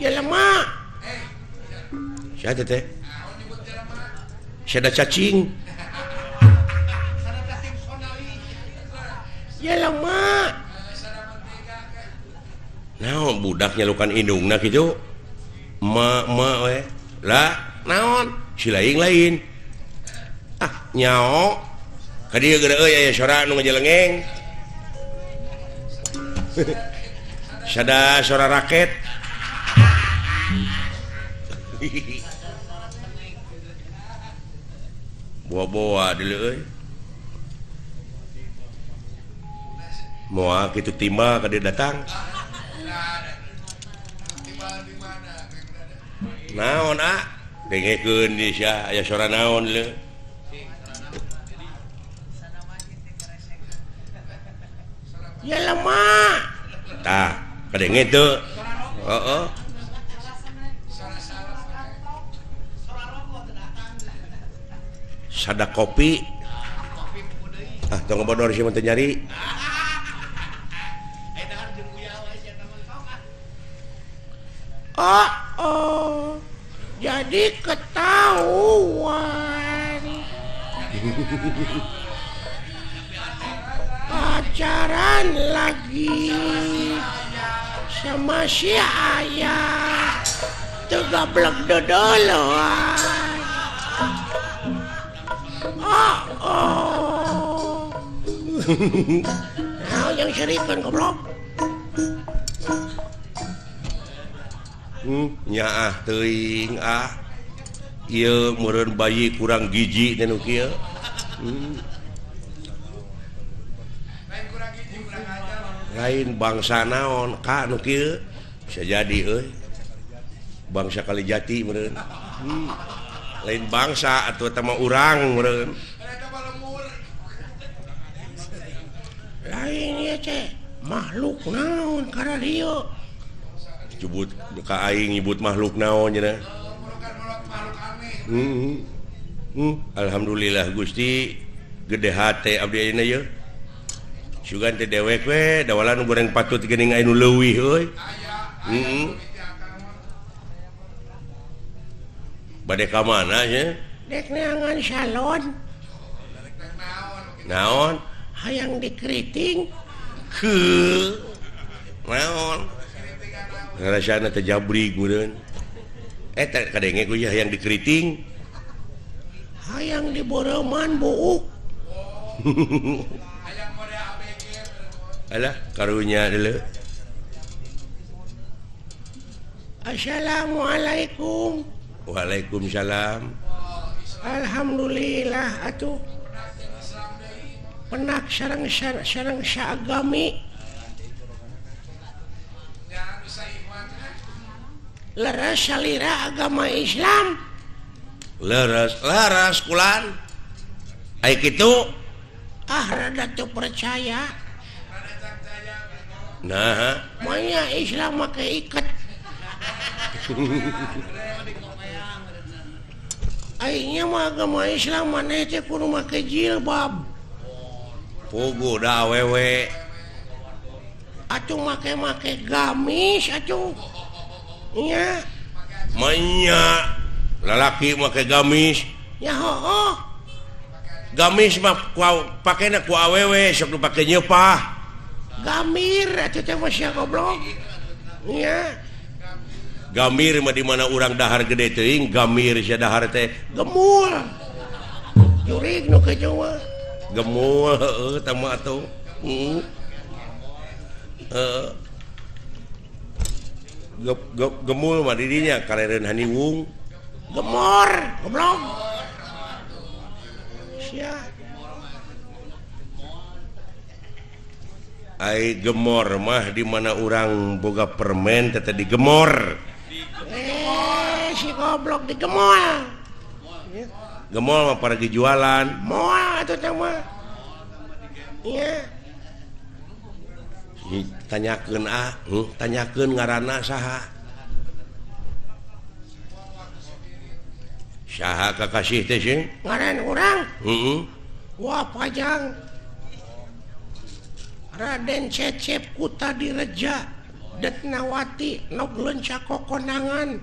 Jelema. Sia teh? Sada cacing. Jelema. Naon budak nyalukan indungna kitu? Ma ma we. Lah, naon? Si lain-lain. Ah, nyao. Ka dieu geura euy aya sora nu ngajelengeng. Sada sora raket. Boa-boa deuleu euy. Moal kitu timbal ka dieu datang. Naon ah? Dengekeun di sia aya sora naon leu. Jelema. Tah, kadenge teu. Heeh. Sada kopi. Ah, tong ngebodor sia mah teu nyari. Oh, oh. Jadi ketahuan. Pacaran lagi sama si ayah. Tuh goblok dodoloan. Oh, oh. Nah, yang serikan goblok. Nyaah teuing ah. Ieu meureun bayi kurang gizi teh nu kieu. Lain bangsa naon ka nu kieu bisa jadi euy. Bangsa Kalijati meureun. Lain bangsa atuh eta mah urang meureun. Lain ieu teh makhluk naon kararieu. Nyebut ka aing nyebut makhluk naon cenah. Alhamdulillah Gusti gede hate abdi ayeuna yeuh. Sugan teh dewek we dawalan goreng patut geuning aya nu leuwih euy. Bade ka mana nya? Dek neangan salon. Naon? Hayang dikeriting. Heuh. Naon? Ngarasana teh jabrig meureun. Eta kadenge ku hayang dikeriting. Hayang diboreuman buuk. Alah karunya deuleu. Assalamualaikum. Waalaikumsalam. Alhamdulillah atuh. Penak sareng sareng saagami. Leres salira agama Islam. Leres, leres kulan. Ai kitu ah rada teu percaya. Nah, manya Islam make iket. Aingnya mah agama Islam maneh teh kudu make jilbab. Puguh da awewe. Atuh make-make gamis atuh. Nya. Manya lalaki make gamis. Ya hooh. Gamis mah pakena ku awewe sok nu pake nyeupah. Gamir atuh teh mah sia goblok. Nya. Gamir mah di mana urang dahar gede teuing, gamir sia dahar teh gemul. Jurig nu kitu mah. Gemul heueuh tah mah atuh. Heeh. Gemul mah di dinya kareureun haniwung. Gemor, goblok. Sia. Ai gemor mah di mana urang boga permen teh digemor. Si goblok digemol. Gemol mah para jualan. Moal atuh teh mah. Iya. Tanyakeun ah, tanyakeun ngaranna saha. Saha kakasih teh sih? Ngaran urang? Heeh. Wah pajang. Raden Cecep Kutadireja. Detnawati nok leunca kokonangan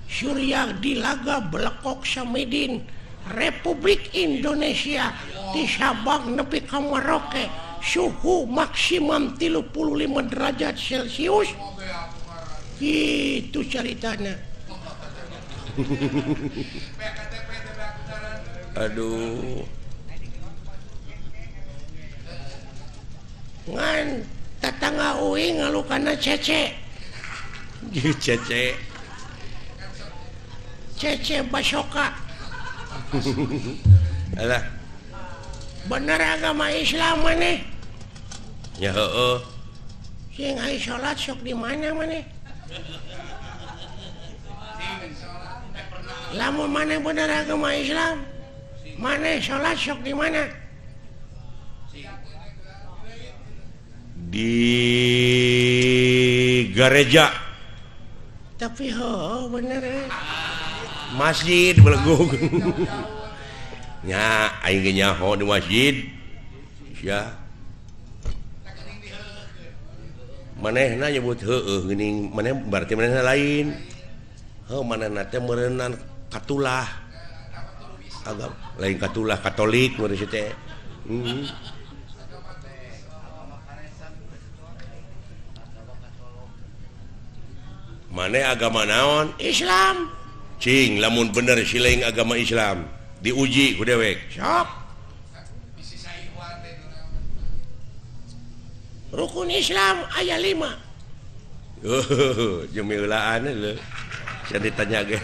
Surya Dilaga Belekok Samidin Republik Indonesia di Sabang nepi ka Merauke suhu maksimum 35 derajat Celcius gitu ceritanya. Aduh ngan tetangga uing ngalukana cece cece cece basoka. Alah bener agama Islam maneh ya heueuh sing ai salat sok di mana maneh lamun maneh bener agama Islam maneh salat sok di mana? Di gereja. Tapi ho bener masjid belegung. Nya aing ge nyaho di masjid. Sia. Manehna nyebut heueuh geuning maneh berarti manehna lain. Heuh manehna teh meureunnan katulah. Agama lain katulah Katolik meureun teh. Maneh agama naon? Islam. Cing lamun bener siling agama Islam diuji ku dewek. Sok. Rukun Islam aya 5. Oh, jemilaan lho. Saya ditanya ge.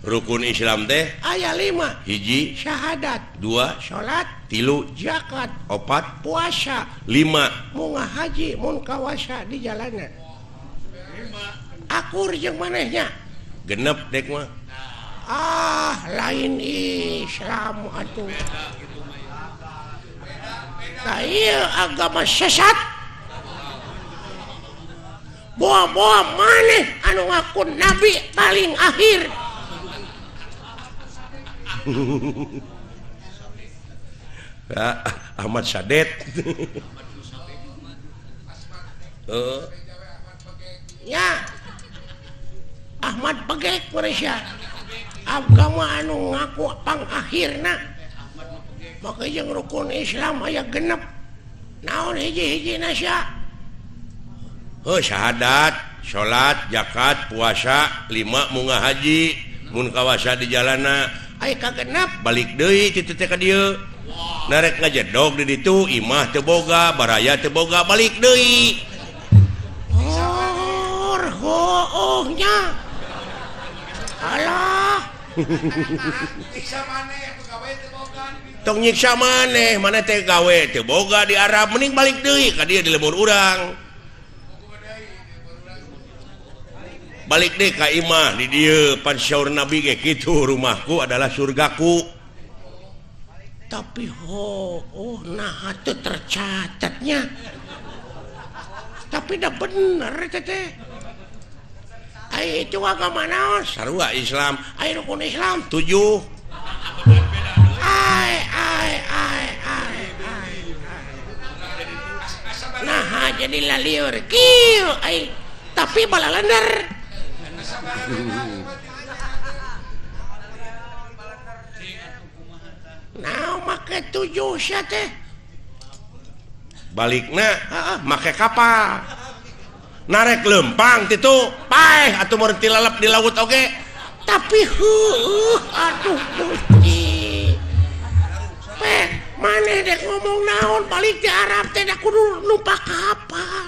Rukun Islam teh aya 5. Hiji syahadat, 2 salat, 3 zakat, 4 puasa, 5 munga haji mun kawasa di jalanan. Akur jeung manehnya. Genep dek mah. Ah, lain Islam atuh. Tah ieu agama sesat. Boa-boa maneh anu ngaku nabi paling akhir. Ahmad Sadet. Ya Ahmad Pegek Malaysia agama anu ngaku pangakhirna maka jeung rukun Islam aya genep naon hiji-hiji nasya heuh syahadat, salat, zakat, puasa, 5 munga haji mun kawasa di jalana aya kagenep balik deui kitu teh ka dieu narek ngajedog di ditu imah teu boga baraya teu boga balik deui. Oh nya alah tong nyiksa maneh maneh teh gawe teu boga di Arab mending balik deui ka dieu di lembur urang balik deui ka imah di dieu pan syaur nabi ge kitu rumahku adalah surgaku. Tapi ho oh nah teu tercatatnya tapi dah bener teh. Ai itu agama naon? Sarua Islam. Ai rukun Islam 7. Ai ai ai ai ai. Nah jadi lalieur kieu ai tapi balalender. Nah make 7 sia teh. Balikna heeh make kapal. Narek lempang titu paeh atuh meureun tilalep di laut oge. Tapi heueuh aduh Gusti. Peh maneh dek ngomong naon balik di Arab teh da kudu numpak kapal.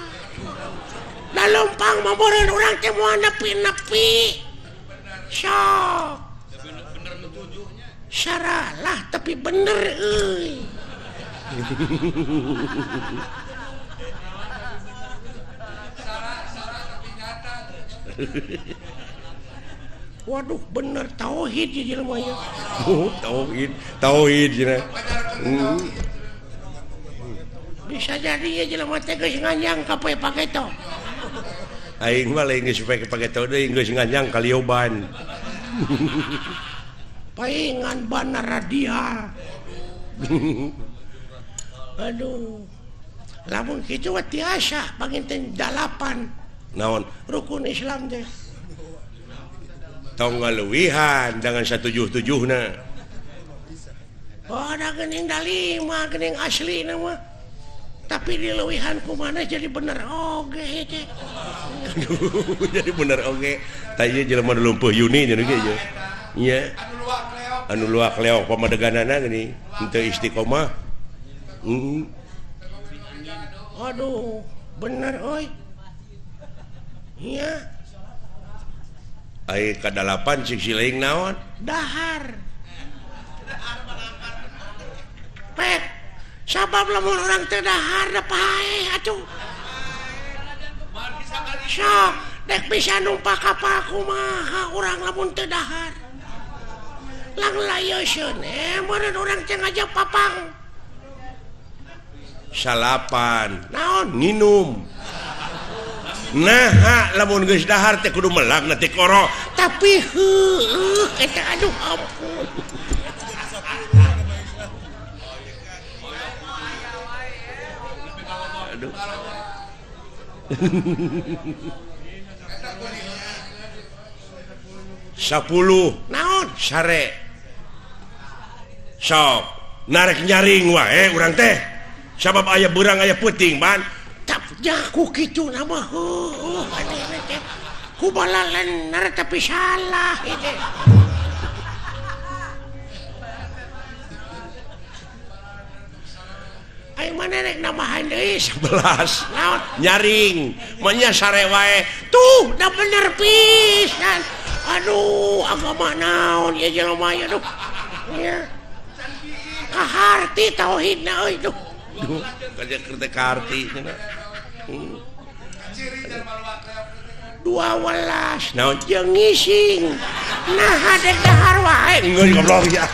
Da lempang mah meureun urang teh moal nepi-nepi. Sok. Saralah tapi bener euy. Waduh bener tauhid ya jelema nya. Oh, tauhid, tauhid cenah. Bisa jadi ya jelema teh geus nganjang ka poe paketo. Aing mah lain geus poe paketo deui geus nganjang ka lioban. Paingan bana radial. Aduh. Lamun kitu mah tiasa panginten 8 naon rukun Islam teh. Tong ngaluwihan dengan 177na. Oh, da geuning da 5 geuning asli na mah. Tapi dilewihan ku maneh jadi bener oge teh. Aduh, jadi bener oge. Tah ieu jelema nu lumpuh Yuni nya ge ieu. Nya. Anu luak leok pamadeganana geuning henteu istiqomah. Aduh, bener euy. Iya. Ai kadalapan cik sileing naon? Dahar. Pek. Sabab lamun urang teu dahar da paeh atuh. Sok, dek bisa numpak kapal kumaha urang lamun teu dahar. Lang layoseun meureun urang teh ngajak papang. Salapan naon nginum. Nah, lamun geus dahar teh kudu melak na teh koro. Tapi heueuh eta aduh ampun. Aduh. 10 naon sare. Sok narek nyaring wae urang teh. Sabab aya beurang aya peuting ban. Tap jaku kitu nama heueuh ane teh. Kumaha lener tapi salah ieu. Aing mana rek nambahan deui 11 naon nyaring manya sare wae. Tuh da bener pisan. Aduh agama naon ieu jelema ieu aduh. Nya. Kaharti tauhidna euy duh. Duh, kerja kerja karti cenah. 12 naon jeung ngising. Nah dek dahar wae. Geus goblok ya.